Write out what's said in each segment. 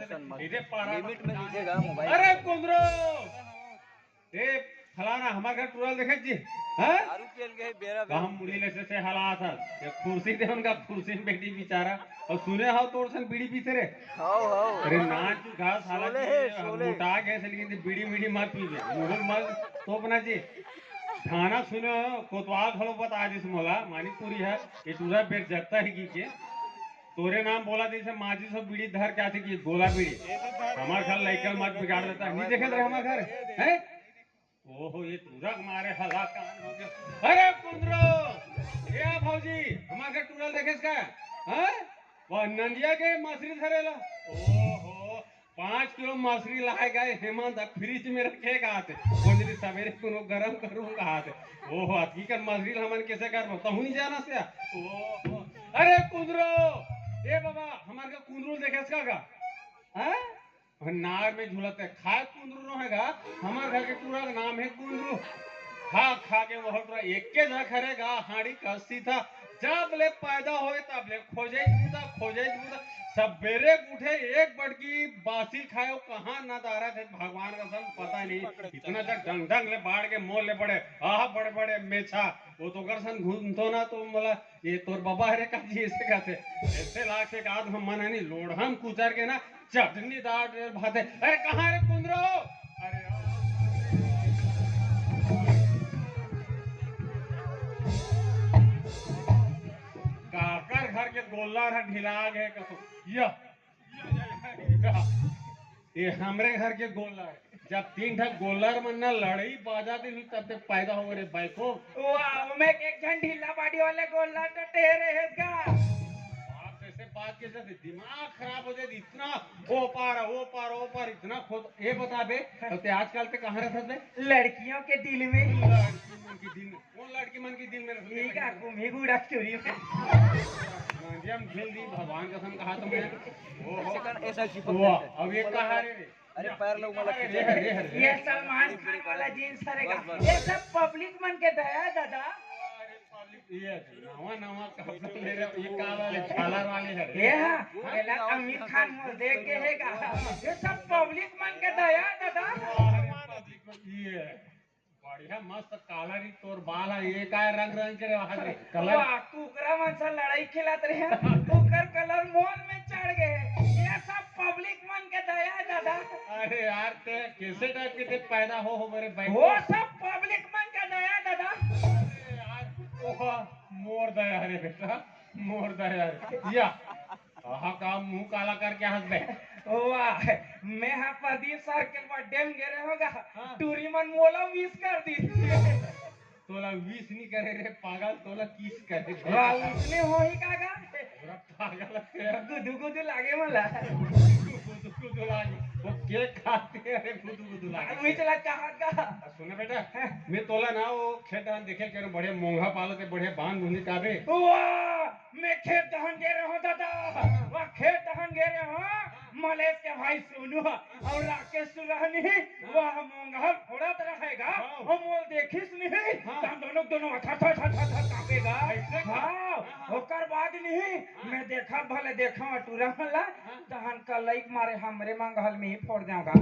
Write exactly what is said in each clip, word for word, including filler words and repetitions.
इधर पारा लिमिट में लिखेगा मोबाइल। अरे कुंदरू, ए फलाना, हमार घर टूरा ल देखे जी? हाँ? दारू पियल गए बेरा बेरा। हम मुड़ी ले से, से हालात है। ये कुर्सी दे उनका, कुर्सी में बैठी बेचारा। और सुने हो तोर सन बीड़ी पीते रे? हाओ, हाओ। अरे नाच तू घास हालात शोले है, शोले। मोटा गए से, लेकिन बीड़ी मीड़ी मत पीबे। मुंह मत तोपना जी। थाना सुने हो, कोतवाल घलो बता दिस मोला, मानिकपुरी है, ये टूरा बेर जगता है की के। तोरे नाम बोला जैसे माचिस अउ बीड़ी धर के आथे कि गोला बीड़ी। हमार घर लइका मत बिगाड़ देता, नहीं देखे थे हमार घर, हैं? ओहो, ये टूरा के मारे हला कान हो गया। अरे कुंदरू, ए भौजी, हमार घर टूरा ल देखेस का? हैं? वो नंदिया के मछली धरेला। ओहो, पाँच किलो मछली लाए गए हेमंत, अब फ्रिज में रखेगा आते। कुंदरी सवेरे कोनो गरम करूंगा आते। ओहो, अतकी कर मछली हमन कैसे करबो? तहू नहीं जाना से? ओहो, अरे कुंदरू, ए बाबा, हमार घर कुंदरू ल देखेस का गा? हैं? नार में झूलत है, खाए कुंदरू रहेगा। हमार घर के टूरा का नाम है कुंदरू। खा खा के वो टूरा एक के जा खरेगा, हाड़ी का सीधा। जब ले पैदा होए तब ले खोजे बूता, खोजे बूता। सबेरे उठे एक बड़की बासिल खाए, वो कहाँ ना दारा थे भगवान का संग पता नहीं। इतना जब डंग डंग ले बाढ़ के मोर ले पड़े, आह बड़े बड़े मेछा। वो तो कर सन घूमतो ना तो बोला, ये तोर बाबा हरे का जी ऐसे कहते। ऐसे लाग से का हम मन नहीं लोढ़म कुचर के ना चटनी दार रे भाते। अरे कहाँ रे कुंदरू? अरे काकर घर के गोल्लर ह ढिला गए कसो। या, ये हमरे घर के गोल्लर। जब तीन ठा गोल्लर मन ना लड़ई बाजा दिन तब तक पैदा हो रे बाइको। वाह, मैं एक झन ढीला बाड़ी वाले गोल्लर तो टेरे है का? आप ऐसे बात के जैसे दिमाग खराब हो जाए, इतना ओ पार, ओ पार, ओ पार, इतना खोद। ये बता बे, तो ते आजकल ते कहाँ रहत बे? लड़कियों के दिल में ही। लड़की मन के दिल में? कौन लड़की मन के दिल में रहत बे? ठीक है, कुम्ही गुड़ा चोरी में। गांजे हम खेल दी, भगवान कसम कहा तो मैं। ओहो। ऐसा चिपक वाह, जाता है। अब ये कहाँ रे? अरे पैर लो, मला अरे, खींचे। अरे, अरे। ये सलमान खान वाला जींस हरे का। बस, बस। ये सब पब्लिक मन के दया है दादा। अरे, पब्लिक, ये नवा, नवा कपड़ा ले रहे, ये का वाले, झालर वाले हरे। ये हाँ, हाँ, ये ला नवा आमिर खान मोर देख के है का। ये सब पब्लिक मन के दया है दादा। अरे, पब्लिक मन, ये बढ़िया मस्त काला री तोर बाल है, ये का रंग रंग के रहा है कलर? वाह, कुकरा मन से लड़ाई खेलत रहे, ओकर कलर मोर में चढ़ गए। ये सब पब्लिक मन के दया है दादा। अरे यार, ते कैसे टाइप के ते पैदा हो, हो मेरे भाई? वो सब पब्लिक मन के दया है दादा। अरे यार, ओह, मोर दया रे बेटा, मोर दया रे। या, आहा, का मुंह काला करके हंस बे। वाह, मैं हा प्रदीप सर के बर्थडे में गे रहे होगा, हाँ। टूरी मन मोला विश कर दी। तोला विश नहीं करे रे पागल, तोला किस करे। वाह, उसने हो ही का गा? पूरा पागल है। गुदु गुदु लागे मला। गुदु गुदु लागे। वो केक खाते हैं, अरे गुदु गुदु लागे। वही चला चाहत का। सुन बेटा, हाँ। मैं तोला ना वो खेत धान देखे के बढ़िया मोंघा पालत है, बढ़िया बांध बूंदी काबे। वाह, मैं खेत धान गे रहे हूँ दादा। वाह, खेत धान गे रहे हूँ। मलेश के भाई सोनू और राकेश सुरानी, हाँ। वह मोंगहर फोड़त रहेगा, हाँ। हम वो देखिस नहीं, हाँ। तो हम दोनों, दोनों थर, थर, थर, थर, थर कांपेगा। ऐसे का? हाँ, हाँ, हाँ। ओकर बाद नहीं, हाँ। मैं देखा भले देखा टूरा वाला, हाँ। तहन कलई के मारे हमरे मंगहल में ही फोड़ देगा।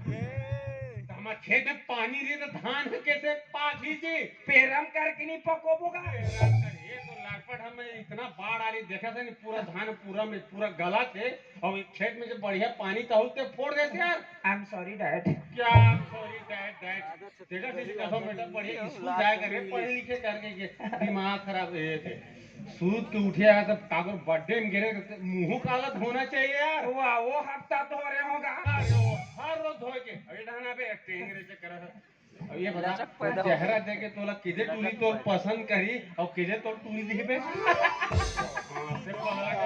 ए, तो हमार खेत में पानी रही तो धान कैसे पाकी जी? पेरम करके नहीं पकोबोगा। ये तो लटपट हमें इतना बाढ़ आ रही, देखा था नहीं, पूरा धान पूरा में पूरा गला थे। और ये खेत में जो बढ़िया पानी था, उससे फोड़ देते यार। I'm sorry, Dad। क्या I'm sorry, Dad, Dad? देखा था, देखा था, बेटा, बढ़िया स्कूल जाया करके, पढ़े लिखे करके, ये दिमाग खराब है ये थे। सूत के उठे आया, तब काकर बर्थडे में गिरे, तो मुंह काला धोना चाहिए यार। वाह, वो हफ्ता धो रहे होगा। अरे, वो हर रोज धोए के, अभी ढाना पे टेंगरे से करा था। अब ये बता, लचक पैदा हो चेहरा गया। देखे तोला किजे टूरी तोर पसंद करी और किजे तोर टूरी दिही बे? हाँ, से पगला के,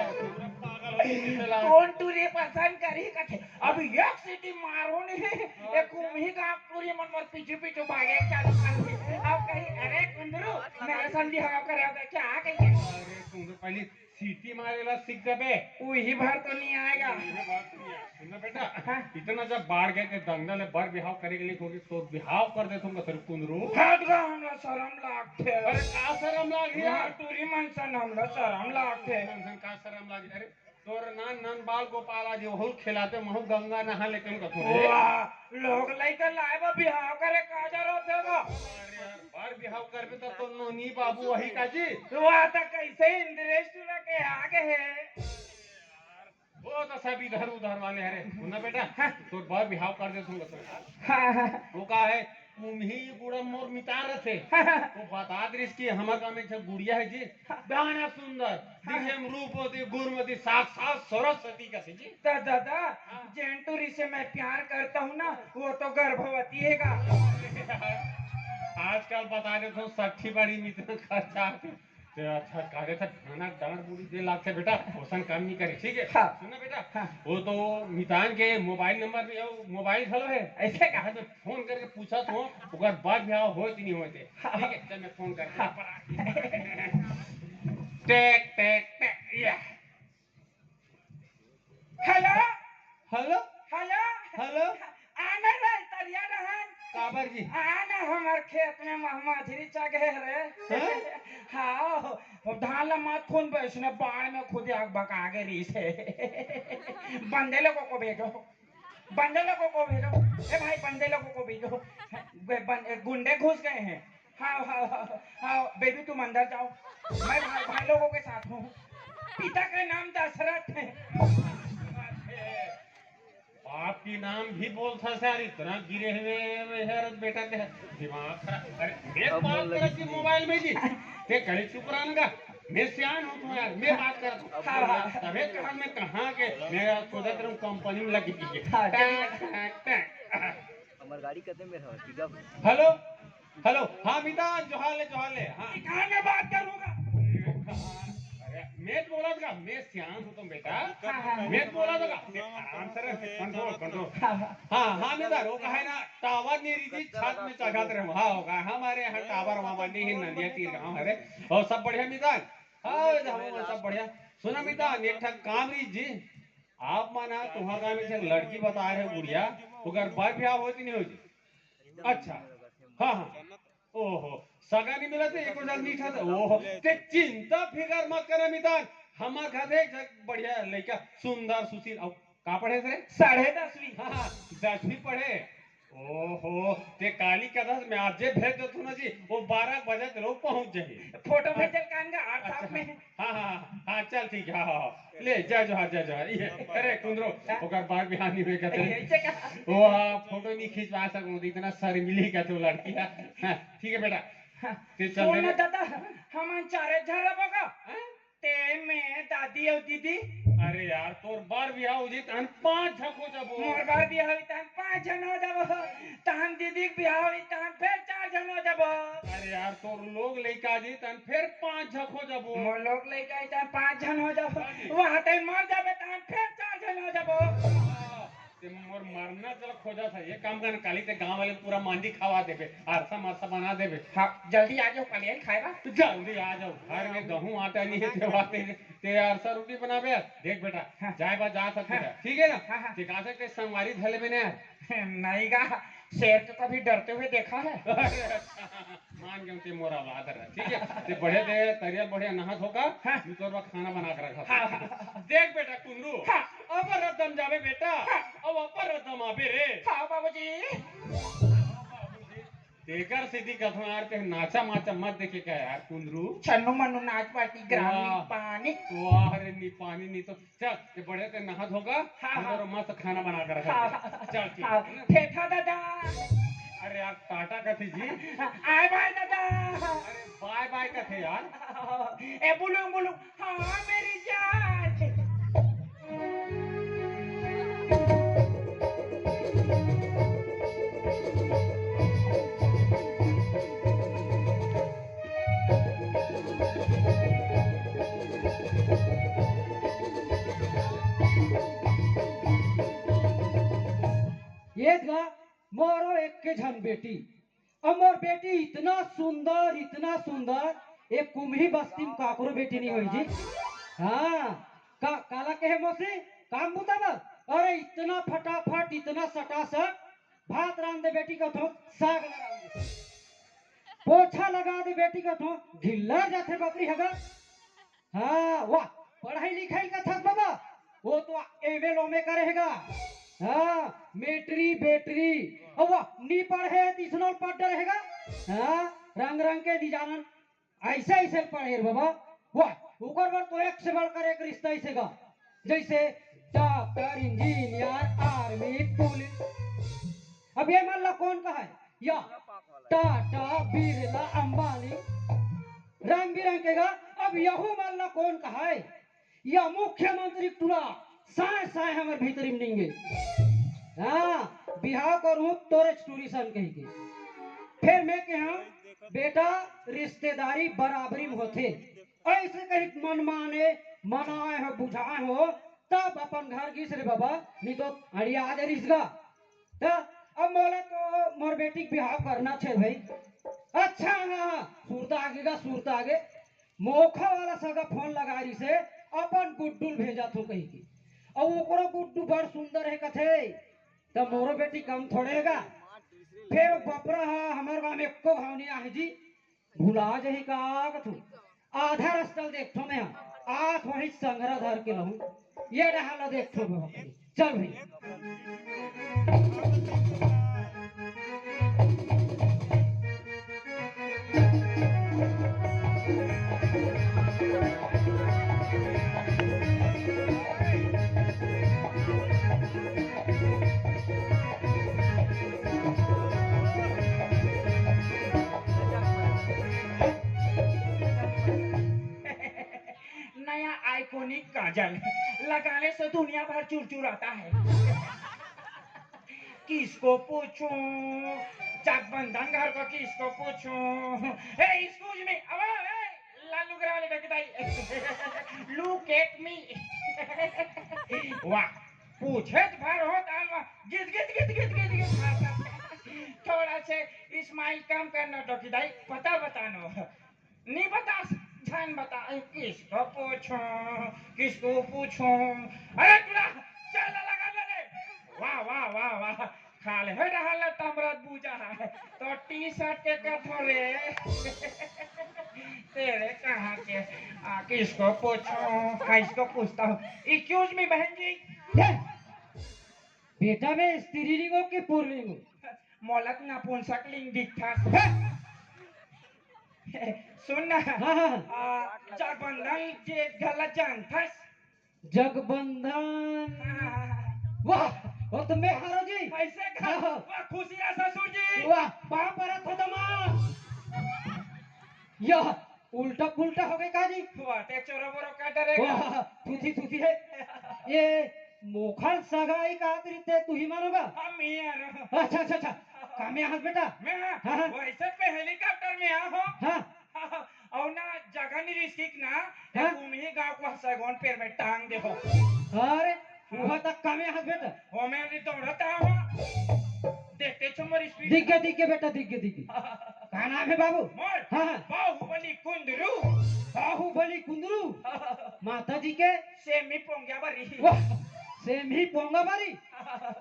पागल हो गई, चला। कौन टूरी पसंद करी कथे? अब एक सीटी मारो नहीं, हाँ, एक उम्ही का टूरी मन मोर पीछे पीछे भागे चालू कर दी। अब कहीं, "अरे कुंदरू, मेरे संग भी हवा करे होगा क्या?" कहीं। अरे कुंदरू, पहली सीटी मारे ला सीख जाबे। उही भर तो नहीं आएगा। उही भर तो नहीं आएगा। सुन ना बेटा, हाँ। इतना जब बाढ़ गए के दंगल है, बर बिहाव करे के लिए होगी, तो बिहाव कर देथों का तेरे कुंदरू। हट रहा, हमरा शरम लागथे। अरे का शरम लागी यार? टूरी मन सन हमरा शरम लागथे। मन सन का शरम लागी? अरे तोर नान नान बाल गोपाल आज ओहू खेलाते, महू गंगा नहा लेते कथों रे। वाह, लोग लइका लाए बर बिहाव करे का जरूरत हे गा? अरे यार, बार बिहाव करबे तब तो नोनी बाबू वही का जी। वाह, त कैसे इंद्रेश टूरा के आगे हे? बहुत अच्छा भी इधर उधर वाले हरे। सुन ना बेटा, हाँ। तोर बार बिहाव कर दे सुन। हाँ, हाँ। वो का है, तुम्ही गुड़ा मोर मितान रथे। हाँ, हाँ। वो बता दरिस कि हमर गाँव में एक ठन गुड़िया हे जी, हाँ। बड़ा सुंदर, हाँ। दिखे में रूपवती, गुणवती, साक्षात सरस्वती कथे जी। दा-, दादा, हाँ। जेन टूरी से मैं प्यार करता हूँ ना, वो तो गर्भवती हे गा। आजकल बता देथों, सट्ठी बाड़ी में इतना खर्चा आथे। ते अच्छा, काहे था खाना डांड बूड़ी दे लागथे बेटा, ओसन काम नहीं करे, ठीक है? हाँ। सुन ना बेटा, हाँ। वो तो मितान के मोबाइल नंबर भी हे, मोबाइल घलो हे। ऐसे का? हाँ, मैं फोन करके पूछथों, ओकर बार बिहाव होय कि नहीं होय ते। हाँ। ठीक है, चल मैं फोन करके हाँ। टेक, टेक, टेक, या। हेलो? हेलो? हेलो? हेलो? आना रे, तरिया रहन। काबर जी? आना हमर खेत में मह-, मछरी चघे रे। हैं? हाँ, वो धान ला मत खून बैसने, बाढ़ में खुद आग बका गे रहिस हे। बंदे लोगों को भेजो। बंदे लोगों को भेजो। ए भाई, बंदे लोगों को भेजो। बे-, बन-, गुंडे घुस गए हैं। हाँ, हाँ, हाँ, हाँ, बेबी तुम अंदर जाओ, मैं भाई, भाई लोगों के साथ हूँ। पिता का नाम दशरथ है। बाप की नाम भी बोलता सर, इतना गिरे हुए हैं यार, बेटा के दिमाग खराब। अरे, मैं अब बात बोल कर रही थी मोबाइल में जी, ते कहीं चुप रहने का। मैं सियान हूँ तो यार, मैं बात कर। हाँ, हाँ। तबे कहा मैं कहाँ के, मैं यार सोचत रहूँ कंपनी में लगी की। हाँ, टैक, टैक, टैक। हमर गाड़ी कते में रहा, पिकअप। हेलो, हेलो, हाँ मितान, जोहार ले, जोहार ले, हाँ। कहाँ में बात करूँगा? अरे, मैं बोलत का, मैं सियान हूँ तो बेटा। हाँ, हाँ। मैं बोलत का, आराम से रहे, कंट्रोल, कंट्रोल। हाँ, हाँ। हाँ, हाँ, मितान, वो कहे ना, टावर नहीं रही, छत में चढ़त रहे, हाँ, होगा, हमारे यहाँ टावर वहाँ नहीं है, नंदिया तीर गाँव है रे। और सब बढ़िया मितान? हाँ, इधर हम सब बढ़िया। सुना मितान, एक ठन काम रही जी, आप मन ह तुंहर गाँव में से लड़की बताए रहे गुड़िया, ओकर बर बिहाव होय कि नहीं होय जी? अच्छा, हाँ, हाँ। ओहो, सगा नहीं मिलत हे, एको जन नहीं ठत। ओहो, ते चिंता फिकर मत करे मितान, हमर घर एक झन बढ़िया लइका, सुंदर, सुशील, अउ का पढ़े हे रे? साढ़े दसवीं। हाँ, हाँ, दसवीं पढ़े। ओहो, ते काली कथस, मैं आज जे भेज देथों ना जी, वो बारह बजे ते लोग पहुँच जाही। फोटो भेजल कान गा, WhatsApp में। हाँ, हाँ, हाँ, हाँ, चल ठीक है, हाँ, हाँ, हाँ। ले, जय जोहार, जय जोहार। ये, अरे कुंदरू, हाँ। ओकर बर बिहाव नहीं होय कथे। ऐसे का? वो, हाँ, फोटो नहीं खींचवा सकूँ, इतना शर्मिली कथे वो लड़की है। हाँ, ठीक है बेटा। हाँ। ते चल सुन दे। ना दादा, हमन चारे झन रबो का? हाँ? ते, मैं, दादी अउ दीदी। अरे यार, तोर बर बिहाव हो जी, तहन पाँच झन हो जाबो। मोर बर बिहाव होही, तहन पाँच झन हो जाबो। तहन दीदी के बिहाव होही, तहन फेर चार झन हो जाबो। अरे यार, तोर लोग लइका जी, तहन फेर पाँच झन हो जाबो। मोर लोग लइका जी, तहन पाँच झन हो जाबो। हाँ जी। वहाँ तहन मर जाबे, तहन फेर चार झन हो जाबो। हाँ। ते मोर मरना चला खोजत हे। ये काम कर, काली ते गांव वाले पूरा मांदी खवा देबे, अरसा मरसा बना देबे। हाँ, जल्दी आ जाओ, काली आई खाए बर। जल्दी आ जाओ, घर में गहूं आटा नहीं है, ते बात नहीं। ते अरसा रोटी बनाबे। देख बेटा, हाँ। जाए बर जा सकते हाँ। हैं, ठीक है ना? हाँ, हाँ। ते का सकते संगवारी धले में नहीं। नहीं गा, शेर को कभी डरते हुए देखा है? मान गेंव ते मोर औलाद हरे, ठीक है? ते बढ़िया ते तरिया बढ़िया नहा धो का, हाँ। मैं तोर बर खाना बना के रखा। हाँ, हाँ। देख बेटा कुंदरू, हाँ। अबर रद्दम जाबे बेटा, हाँ। अब अबर रद्दम आबे रे। हाँ बाबूजी। तेकर सेती कथों यार, ते नाचा माचा मत देखे का यार कुंदरू। छन्नू मन्नू नाच पार्टी, ग्राम वाह। नी पानी। वाह रे, नी पानी नी तो चल, ये बढ़िया ते नहा धो का, हाँ, हम हाँ। तोर मस्त खाना बना के रखा हाँ, है। हाँ, चल, ठीक हाँ। है ना? ठेठा दादा। अरे यार, टाटा कथे जी। आय बाय दादा। अरे, बाय बाय कथे यार। ए, बुलुंग, बुलुंग। हाँ, मेरी जान। ये गा मोरो एक के झन बेटी, अउ मोर बेटी इतना सुंदर, इतना सुंदर, एक कुम्ही बस्ती में काकरो बेटी नहीं होई जी। हाँ, का, काला कहे मौसी, काम बुता बर? अरे इतना फटाफट, इतना सटासट, भात रांध दे बेटी कथों, साग लगा दे। पोछा लगा दे बेटी कथों, गिल्लर जाथे बकरी हगा। हाँ, वाह, पढ़ाई लिखाई कथस बाबा, वो तो एमे लोमे का रहेगा। हाँ, मेटरी बेटरी। अब वह नी पढ़े त इसनोल पढ़ रहेगा। हाँ, रंग रंग के नी जानन, ऐसे ऐसे पढ़े रे बाबा। वाह, ओकर बर तो एक से बढ़कर एक रिश्ता ऐसे गा, जैसे डॉक्टर, इंजीनियर, आर्मी, पुलिस। अब ये मन ला कौन कहे? या टाटा, बिरला, अंबानी, रंग बिरंग के गा। अब यहू मन ला कौन कहे? या मुख्यमंत्री टूरा साय साय हमर भीतरी में निंगे। हाँ, बिहाव करूँ तोरे टूरी सन कही के। फिर मैं कहा, बेटा, रिश्तेदारी बराबरी में होथे, ऐसे कही मन माने, मनाए हो, बुझाए हो, तब अपन घर गिस रे बाबा, नहीं तो अड़िया दे रिसगा। त अब मोला तो मोर बेटी के बिहाव करना छे भाई। अच्छा, हाँ, हाँ, सुरता आगे गा, सुरता आगे। मोखा वाला सगा फोन लगा रही से, अपन गुड्डू ल भेजत हो कही के। अउ ओकरो गुड्डू बड़ सुंदर है कथे, त मोरो बेटी कम थोड़े हेगा। फिर बपरा हा हमर गांव में एको घाव नहीं आहे जी, भुला जही का कथू। आधा रस्ता ल देखथो मैं, आत वही संघरा धर के लहूं, ये डहा ल देखथो मैं। चल भाई। नया आइकॉनिक काजल लगाने से दुनिया भर चुरचुराता है। किसको पूछूं, जगबंधन घर को किसको पूछूं? ए, एक्सक्यूज मी, अब ए, लालू ग्राम वाले बेटे भाई, लुक एट मी। वाह, पूछे तो भर हो तान वाह, गिद गिद गिद गिद गिद गिद। थोड़ा से स्माइल कम करना डोकी दाई, पता बतानो। नहीं बता, झन बता, किसको पूछूं, किसको पूछूं? अरे टूरा, चल लगा दे रे। वाह, वाह, वाह, वाह। खा ले, हे रहल तमरत बूझा है। तो टी शर्ट के कथो रे। तेरे कहाँ के, आ, किसको पूछूं, किसको पूछता हूँ? एक्सक्यूज मी बहन जी। ये, बेटा मैं स्त्रीलिंग हूँ कि पुल्लिंग हूँ? मोला त नपुंसक लिंग दिखथस। सुन ना, हाँ, हाँ, हाँ। आ, जगबंधन जी घला जानथस? जगबंधन। हाँ, हाँ, हाँ। वाह, वो तो मैं हारो जी। ऐसे का? हाँ, हाँ। वाह, खुशी रहा ससुर जी। वाह, पाँव परत हो दमाद। यह उल्टा पुल्टा हो गए का जी? वाह, ते चोरो बोरो का डरे? वाह, थूथी थूथी है। ये मोखल सगाई का रीते तू ही मानोगा? हम ही आ रहा। अच्छा, अच्छा, अच्छा। कामे हाथ बेटा? मैं हाँ, हाँ। वैसे पे हेलीकॉप्टर में आ हो। हाँ। और ना जगह नहीं रिस्क ना, हाँ? तुम ही गाँव को सगोन पैर में टांग दे हो। अरे, वहाँ तक कामे हाथ बेटा? ओ मैं नहीं दौड़ता हूँ। देखते छो मोर स्पीड। दिख गया, दिख गया बेटा, दिख गया, दिख गया। का नाम है बाबू? मोर? हाँ, हाँ। बाहुबली कुंदरू। बाहुबली कुंदरू। माता जी के? सेमी पोंगा बरी। वाह, सेमी पोंगा बरी।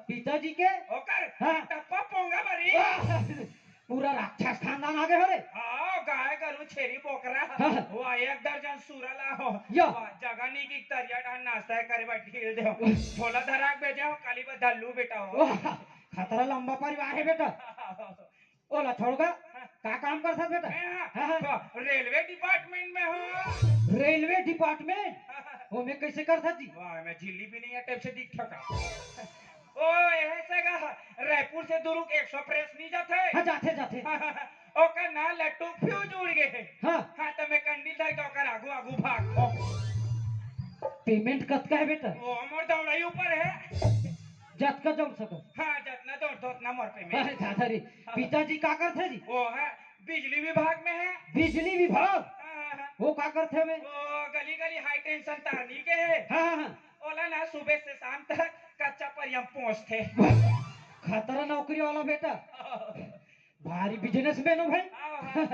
पिताजी के? ओकर? हाँ। टप्पा पोंगा बरी। वाह, पूरा राक्षस खानदान आ गए हो रे। हाँ, गाय गरु छेरी बोकरा। हाँ। वाह, एक दर्जन सूरा ला हो। या। वाह, जगह नहीं की तरिया डाल नाश्ता करे बा ढील दे हो। छोला धरा के भेजे हो, काली बा दल्लू बेटा हो। वाह, खतरा लंबा परिवार है बेटा। ओला छोड़ का, का काम करथस बेटा? मैं हाँ, हाँ, हाँ। तो रेलवे डिपार्टमेंट में हूँ। Railway department? हाँ, हाँ। वो मैं कैसे करथस जी? वाह, मैं झिल्ली भी नहीं है, टाइप से दिख ठका। ओ, ऐसे का रायपुर से दुरुग एक्सप्रेस नहीं जाते? हाँ, जाते, जाते। ओकर ना लट्टू फ्यूज उड़ गए। हाँ। हाँ, तो मैं कंडील धर के ओकर आगू, आगू भाग। पेमेंट कतका है बेटा? वो मोर दौड़ाई ऊपर है। जतका दौड़ सकत। हाँ, जतना दौड़, उतना मोर पेमेंट। अरे दादा रे, हाँ। पिताजी का करथे जी? वो है, बिजली विभाग में है। बिजली विभाग? हाँ, हाँ, हाँ। वो का करथे में? वो गली गली हाई टेंशन तार नहीं के है। हाँ, हाँ, हाँ। ओला ना सुबह से शाम तक कच्चा परियम पहुँचते। खतरा नौकरी वाला बेटा। भारी बिजनेसमैन हो भाई। हाँ, हाँ।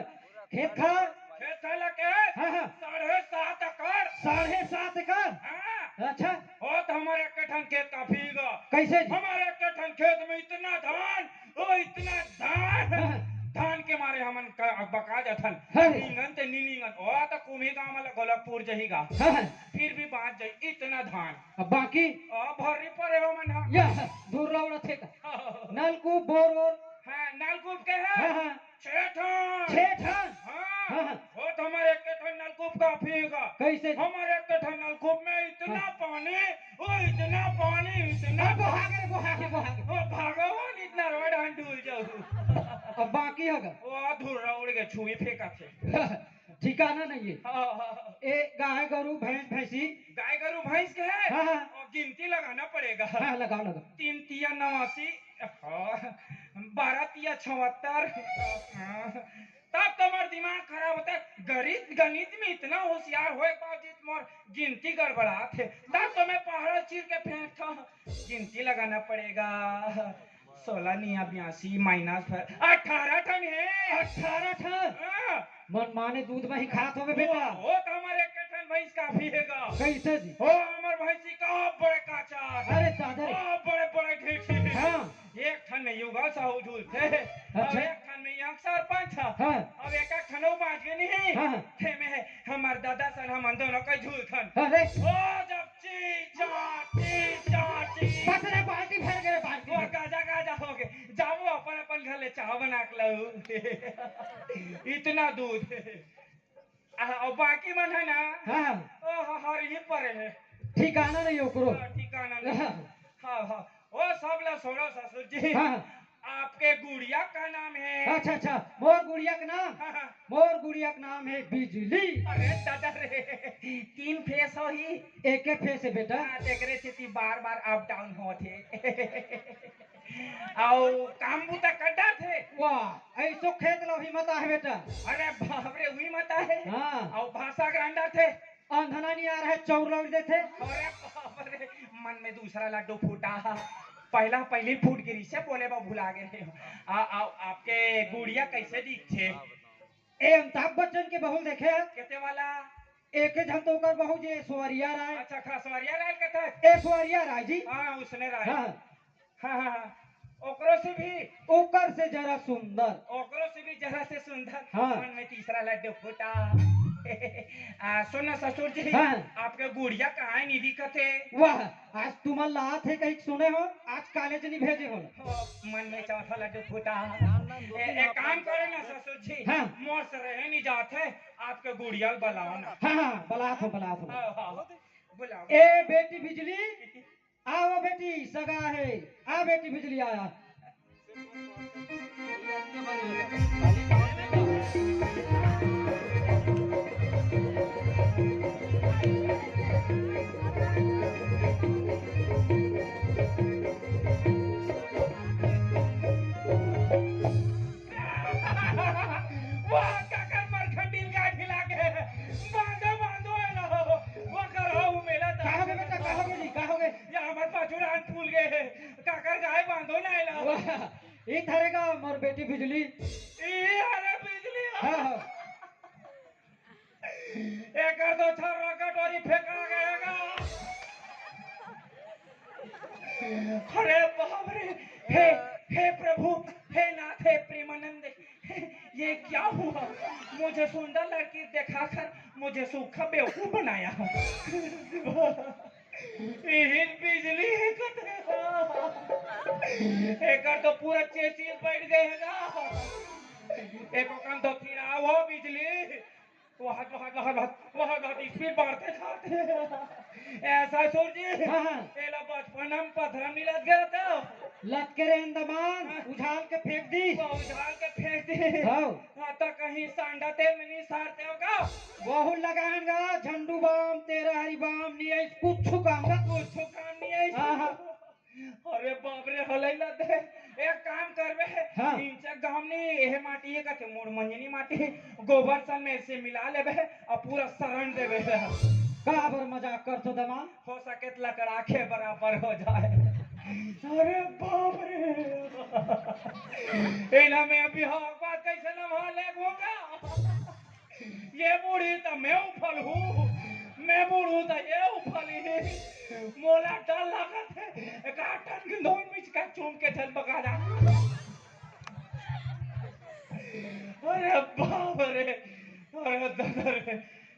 खेत खार? खेत खार ला के? हाँ, हाँ। साढ़े सात एकड़। साढ़े सात एकड़? हाँ। अच्छा। ओ, तो हमारे एक ठन खेत काफी गा। कैसे जी? हमारे एक ठन खेत में इतना धान, ओ, इतना धान। हाँ, हाँ। धान के मारे हमन का बका जाथन। हाँ। निंगन ते नी निंगन, ओ त कुम्ही गांव वाला गोलकपुर जही गा। हाँ। फिर भी बांच जाई इतना धान। अब बाकी? ओ भर्री परे हो मन हा। या, धुर्रा उड़ाथे का? हाँ। नलकूप, बोर, बोर। हाँ, नलकूप के है? हाँ, हाँ। छह ठन। छह ठन? हाँ। हाँ, हाँ। ओ त हमर एक ठन नलकूप काफी हे गा। कैसे? हमर एक ठन नलकूप में इतना हाँ। पानी, ओ इतना पानी, इतना अब बोहा गे, बोहा गे, बोहा गे। ओ भगवान, इतना रोड हम डूब जाऊ। अब बाकी होगा। ओ धुर्रा उड़ गे, छुई फेंकत हे। ठिकाना नहीं है। हाँ, हाँ, हाँ। ए, गाय, गरु, भैंस, भैंसी। गाय, गरु, भैंस के है? हाँ, हाँ। और गिनती लगाना पड़ेगा। हाँ, लगाओ, लगाओ। तीन तिया नवासी, हाँ, बारह तिया चौहत्तर। हाँ। तब तो मोर दिमाग खराब होता है। गणित, गणित में इतना होशियार होए बावजूद मोर गिनती गड़बड़ात हे। तब तो मैं पहाड़ा चीर के फेंकता हूँ। गिनती लगाना पड़ेगा। सोलह निया बयासी माइनस अठारह ठन हे। अठारह ठन? हाँ। मनमाने दूध में ही खात होबे बेटा। ओ, ओ त हमर एक ठन भैंस काफी हे गा। कैसे जी? ओ, हमर भैंसी का बड़े काचा। अरे दादा रे। ओ, बड़े बड़े ढीठी। हाँ। एक ठन में युगल साहू झूलथे। अच्छा। अब एक ठन में यहाँ सरपंच ह। हाँ। अब एक एक ठन अउ बांच गे नहीं। हाँ, हाँ। ते में हमर दादा सन हमन दोनों का झूलथन। अरे। ओ, जब ची, चा, ची, चा, ची। बस रे, बाल्टी भर गे, बाल्टी वो भर। गाजा, गाजा हो गे। जाओ अपन, अपन घर ले चाह बना के लाओ। इतना दूध। आ, और बाकी मन है ना? हाँ। ओ, ह-, हर ही परे है। ठिकाना नहीं ओकरो। हाँ, ठिकाना नहीं। हाँ। हाँ, हाँ। ओ, सब ला छोड़ो ससुर जी। हाँ। आपके गुड़िया का नाम है? अच्छा, अच्छा। मोर गुड़िया का नाम? हाँ, हाँ। मोर गुड़िया का नाम है बिजली। अरे दादा रे, तीन फेस हो ही। एक ही फेस है बेटा। हाँ, तेकरे सेती बार-बार अप डाउन होत हे। अउ काम बूता कर डारथे। वाह, ऐसो खेत लो ही मत आहे बेटा। अरे बाप रे, उही मत आहे। हाँ। अउ भाषा ग्रांडा थे। अंधना नहीं आ रहा है, चौर लौट देथे। अरे बाप रे, मन में दूसरा लड्डू फूटा। पहला पहली फूट गिरी से बोले बा भुला गए। आ, आ, आपके गुड़िया कैसे दिखथे? ए अमिताभ बच्चन के बहू ल देखे हस? केते वाला? एके झन तो ओकर बहू जे ऐश्वर्या राय। अच्छा, अच्छा, ऐश्वर्या राय के था? ऐश्वर्या राय जी। हाँ, उसने राय। हाँ। हाँ, हाँ, हाँ। ओकरो से भी? ओकर से जरा सुंदर। ओकरो से भी जरा से सुंदर। हाँ। मन में तीसरा लड्डू फूटा। आ, सुन ना ससुर जी, हाँ। आपके गुड़िया कहाँ नहीं दिखत हे? वाह, आज तुमन ला आत हे कहिके सुने हो, आज कॉलेज नहीं भेजे हो। हो, मन में चौथा लड्डू फूटा। ए, एक काम करे ना ससुर जी, हाँ। मोर से रहे नहीं जात हे, आपके गुड़िया ल बलाओ ना। हाँ, हाँ, बलात हो, बलात हो। हाँ, हाँ, बुलाओ। ए बेटी बिजली, आओ बेटी, सगा है, आ बेटी बिजली आया। वाह, काकर मरखंडी ल गाय खिला के। बांधो, बांधो, ए लो। वो करो, वो मेला था। का हो गे बेटा, का हो गे जी, का हो गे? ये हमर पाछू रान फूल गए हे। काकर गाय बांधो ना, ए लो। वाह, ई थारे का मोर बेटी बिजली। ई हरे बिजली। हाँ, हाँ। एकर तो छर्रा कटोरी फेंका गएगा। अरे बाप रे, हे, हे प्रभु, हे नाथ, हे प्रेमानंद, ये क्या हुआ? मुझे सुंदर लड़की दिखाकर मुझे सूखा बेवकूफ बनाया। इहिन बिजली हे कथे। एकर तो पूरा चेसिस बैठ गए हे ना। एको काम तो फिर आओ बिजली। वहाँ, वहाँ, वहाँ, वहाँ, वहाँ, वहाँ, स्पीड बढ़ते जाते। ऐसा ससुर जी, हाँ, हाँ। एला बचपन में पथरा मिलत गया था। लत के रेंद मान, हाँ। उझाल के फेंक दी। वो उझाल के फेंक दी। हाँ। हाँ, तो कहीं सांडा तेल में नहीं सारते हो का? बहुत लगाएंगा, झंडू बाम, तेरा हरी बाम, नहीं है, कुछ काम का। कुछ काम नहीं है। हाँ, हाँ। अरे बाप रे, हलैला दे। एक काम करबे, हाँ। इंचा गाम नहीं, एहे माटी, ये कथे, मोड़ मंजनी माटी, गोबर सन में से मिला लेबे, और पूरा सरण देबे। का बर मजाक करथो दमा? हो सके त लकड़ा के बराबर हो जाए। अरे बाप रे। एला मैं अभी हवा बात कैसे नवा ले होगा? ये बूढ़ी त मैं उफल हूँ, मैं बूढ़ू त ये उफली। मोला डर लागत हे, एका टन के धोन मिचका चूम के चल बका जा। अरे बाप रे, अरे दादा रे,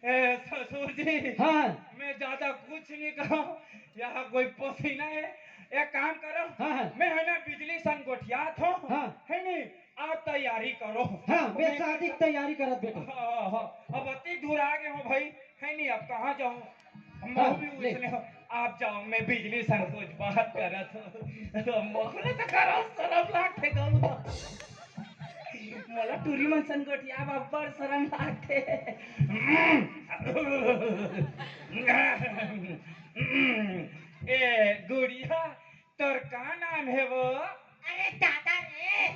ए ससुर जी, हाँ। मैं ज्यादा कुछ नहीं कहूँ, यहाँ कोई पसीना है, एक काम करो, हाँ, हाँ। मैं है ना बिजली संग गोठियात हूँ, हाँ। है नी, आप तैयारी करो। हाँ, मैं मैं शादी की तैयारी करत बेटा। हाँ, हाँ, हाँ। अब अति दूर आ गए हो भाई, है नी, अब कहाँ जाऊँ? हम हाँ, भी ले। उसने, आप जाओ, मैं बिजली संग कुछ बात करत हूँ। मोहरे तो करो, शरम लागथे कहूँ तो। मोला टूरी मन संग गोठियाब अब्बड़ शरम लागथे। ए गुड़िया, तोर का नाम हे वो? अरे दादा रे,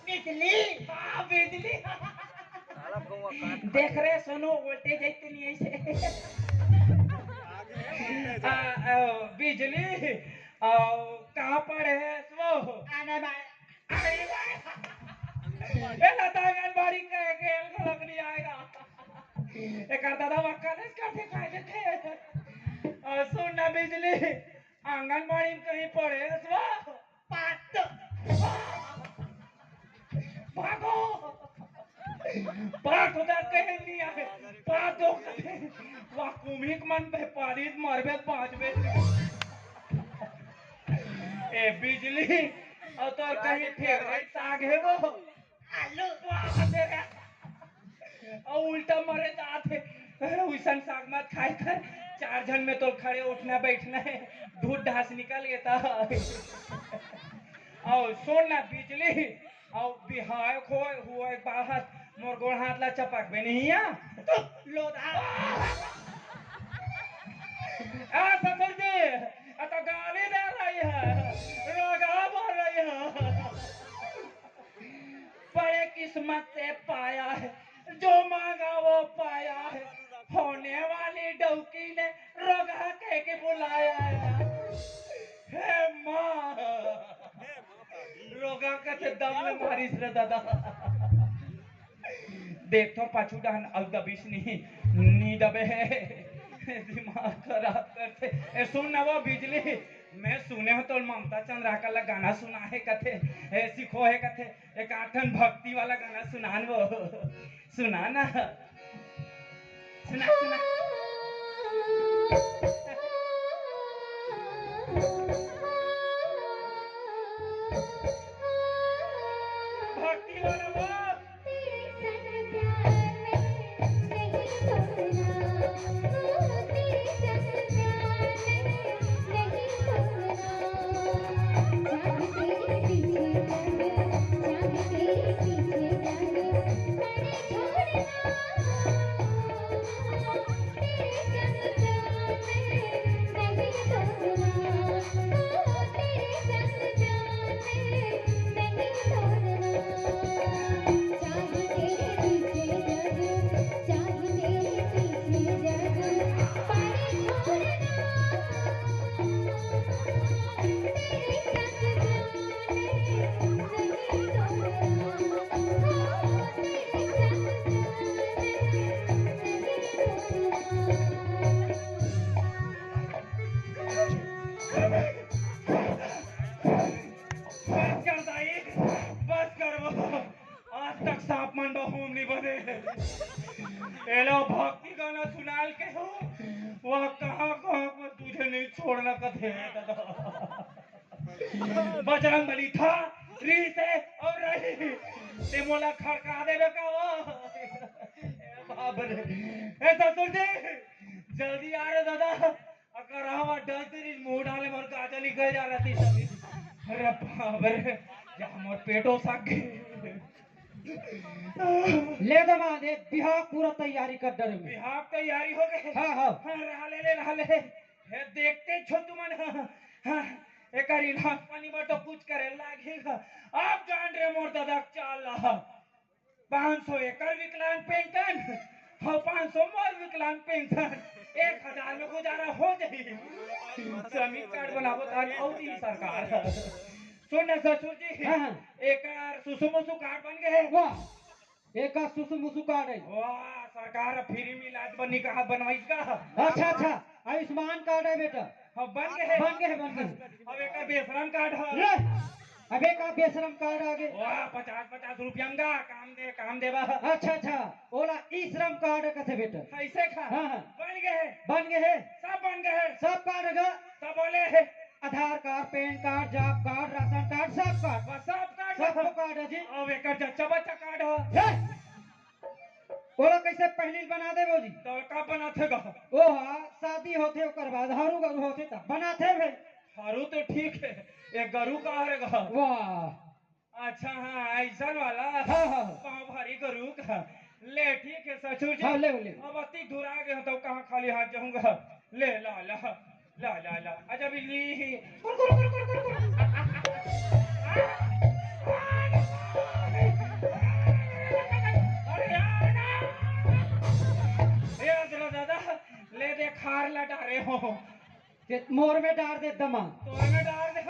बिजली। हाँ, बिजली। देख रे सोनू, वोल्टेज है इतनी ऐसे। आ, आ, बिजली, आ, कहाँ पढ़े है वो? आने वाले। अरे भाई। ए लता आंगनबाड़ी कहे के एल घलक नहीं आएगा। एक दादा वक्का नहीं करते, कह देते। और सुन ना बिजली, आंगनबाड़ी में कहीं पढ़े हस वा? पात। भागो। पात होता कहीं नहीं आए। पात हो। वाह, कुमिक मन पे पारित मरबे, बाँचबे। ए बिजली, और तोर कहीं फेवरेट साग है वो? आलू। वाह, तेरे। अउ उल्टा मरे जात हे। उइसन साग मत खाए कर, चार झन में तो खड़े उठना बैठना है, ढूंढ ढास निकल गए था। अउ सुन ना बिजली, अउ बिहाव हो, हुआ एक बात, मोर गोड़ हाथ ला चपक बे नहीं आ। तो लोधा। आ ससुर जी, आ तो गाली दे रही है, रोगा बोल रही है। बड़े किस्मत से पाया है, जो मांगा वो पाया है। होने वाली डौकी ने रोगा कह के बुलाया है। हे माँ, रोगा कथे दम ले मारिस रे दादा। देख तो पाछू डहन अउ दबिस नहीं, नी दबे है। दिमाग खराब करथे। ए सुन ना वो बिजली, मैं सुने हो तो ममता चंद्राकर ला गाना सुना है कथे, ए सिखो है कथे। एक आठन भक्ति वाला गाना सुनान वो। सुना ना। सुना, सुना। भक्ति वाला वो। बस कर दाई, बस कर वो। आज तक सांप मन बर होम नहीं बने। एला भक्ति गाना सुनाल के हो, वह कहाँ कहाँ को तुझे नहीं छोड़ना कथे दादा। बजरंग बली था, री से और रही। ते मोला खड़का देवे का वो। ए बाप रे। ए ससुर जी, जल्दी आ रे दादा। अगर आवा डर तेरी मुंह डाले मोर गाजर निकल जा रहा थी सभी। अरे बाप रे, जा मोर पेटो साग गए। ले दमाद, ए बिहाव पूरा तैयारी कर डरे में। बिहाव तैयारी हो गए? हाँ, हाँ। हाँ, रहा ले, ले, रहा ले। हे, देखते छो तुमन, हाँ, हाँ, एकर इलाज पानी बर तो कुछ करे लागेगा। आप जान रहे मोर दादा चाल रहा। पाँच सौ एकर विकलांग पेंशन, हाँ, पाँच सौ मोर विकलांग पेंशन, एक हजार में गुजारा हो जाई। श्रमिक कार्ड बनाबो तान अउ दी सरकार। सुन ना ससुर जी, हाँ, हाँ। एकर सुसु मुसु कार्ड बन गए। वाह, एकर सुसु मुसु कार्ड है। वाह, सरकार फ्री में इलाज बनी कहा बनवाई का? अच्छा, अच्छा, आयुष्मान कार्ड है बेटा। हाँ, बन गए। बन गए, बन गए। अब एकर बेसरम कार्ड है। ले। अबे का बेश्रम कार्ड आगे? वाह, पचास पचास रुपया में गा, काम दे, काम देवा। अच्छा, अच्छा, ओला ई श्रम कार्ड कथे बेटा। ऐसे का? हाँ, हाँ। बन गए हे। बन गए हे? सब बन गए हे। सब कार्ड गा? सब बोले हे। Aadhaar card, PAN card, job card, ration card, सब कार्ड। बस सब कार्ड सब हे। कार्ड हे जी। अब एकर जच्चा बच्चा कार्ड हे। हे! ओला कैसे पहली बना देबो जी? तो का बनाथे गा? ओ हा, शादी होथे ओकर बाद हरू गरू होथे तब बनाथे भाई। हरू तो ठीक हे, एक गरू का हरे गा? वाह। अच्छा हाँ, ऐसन वाला? हाँ, हाँ। पाँव भारी गरू का। ले ठीक हे ससुर जी। हाँ, ले, ले। अब अति दूर आ गए हो तो कहाँ खाली हाथ जाऊंगा? ले ला ला। ला, ला, ला। आजा बिजली। कुर, कुर, कुर, कुर, कुर, कुर। अरे, आ ना। ए, अंदर दादा, ले दे, खार ला डारे हो। ते मोर में डार दे दमा। तोर में डार दे।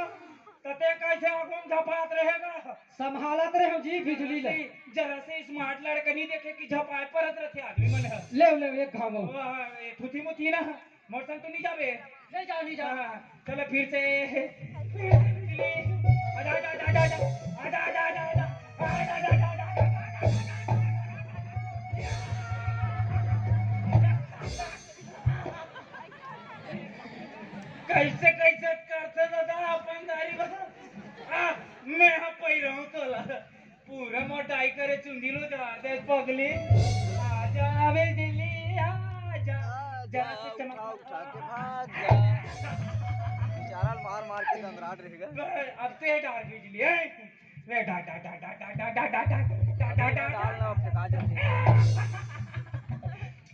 तते कैसे आगू में झपात रहेगा? संभालत रहे हो जी बिजली ला। जरा से smart लड़का नहीं देखे कि झपाए परत रहते आदमी मन ह। ले, ले, एक घाव। वाह, ये थुथी मुथी ना। मोर संग तो नहीं जाबे? नहीं जाओ, नहीं जाओ। हाँ, चलो फिर से। आजा, आजा, आजा, आजा, आजा। आजा, आजा, आजा, आजा। आजा, आजा, आजा, आजा। कैसे, कैसे करथे दादा अपन दारी बा? आ, मैं हा पै रहूं तोला। पूरा मोटाई करे चुंदी लो झार दे पगली। आजा बिजली आजा। जरा से चमक। उठा, उठा के भाग जा। बेचारा मार मार के दंदराट रहेगा। अब ते डार बिजली है। ले डा, डा, डा। डाल ना, अब फेंका जाते।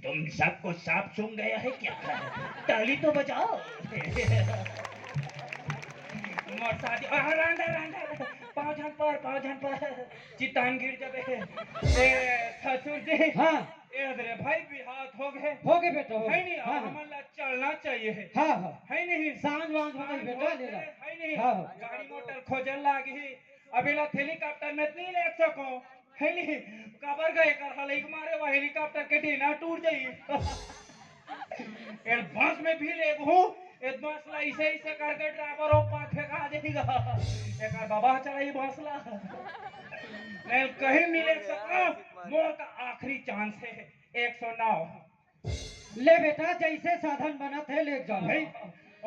तुम सबको सांप सूंघ गया है क्या? ताली तो बजाओ। मोर शादी, आ, रांधा, रांधा, रांधा। पाँव झन पर, पाँव झन पर। चितान गिर जाबे। ए, ससुर जी। हाँ। ए, अरे भाई, बिहाव हो गए। हो गए बेटा, हो गए। है नहीं, हाँ, अब हाँ। हमन ला चलना चाहिए है। हाँ, हाँ। है नहीं? सांझ वांझ हो गई सांझ बेटा, हो ले जा। गए, है नहीं? हाँ, हाँ। गाड़ी मोटर खोजल लागी। अब एला helicopter में नहीं ले सको, है नहीं? काबर गए कर हलई के मारे वो helicopter के टीना टूट जाई। एल बस में भी ले हूँ, ए बस ला इसे इसे करके driver ऊपर फेंका देगा। एकर बाबा चलाई बस ला। मैं कहीं नहीं ले सका, मोर का आखिरी chance है, एक सौ नौ। ले बेटा, जैसे साधन बनत हे, ले जाओ। भाई,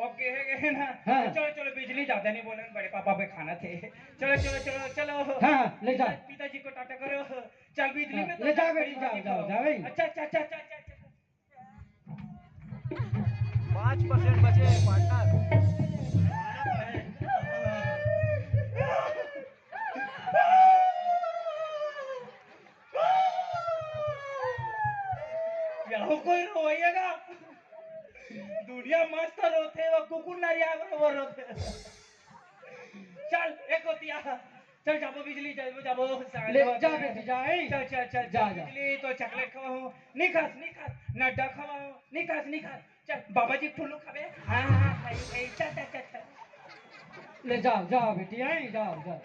ओके है, है ना? हाँ। चलो, चलो, बिजली ज्यादा नहीं बोलन, बड़े पापा पे खाना थे। चलो, चलो, चलो, चलो। हाँ, हाँ, ले जा। पिता-, पिताजी को टाटा करो। चल, बिजली हाँ, में तो ले जा जाओ, बेटी, बिजली जाओ, दिखाओ। जाओ, जाओ, भाई। अच्छा, अच्छा, अच्छा, अच्छा, अच्छा। पाँच percent बचे हैं, partner। यहो कोई रोवइया गा? दुनिया मस्त रोथे, वो कुकुर नरिया बरोबर रोथे। चल, एक होतिया। चल, जाबो बिजली, जाबो, जाबो, ले, जाबो। जा बेटी, जा, ए। चल, चल, चल, जा, चल, जा। बिजली, तो chocolate खवाऊं। नहीं खास, नहीं खास। नड्डा खवाऊं। नहीं खास, नहीं खास। चल, बाबा जी ठुल्लू खाबे। हाँ, हाँ, हाँ, खाई, खाई। चल, चल, चल, चल। ले जाओ, जाओ बेटी, ए, जाओ, जाओ।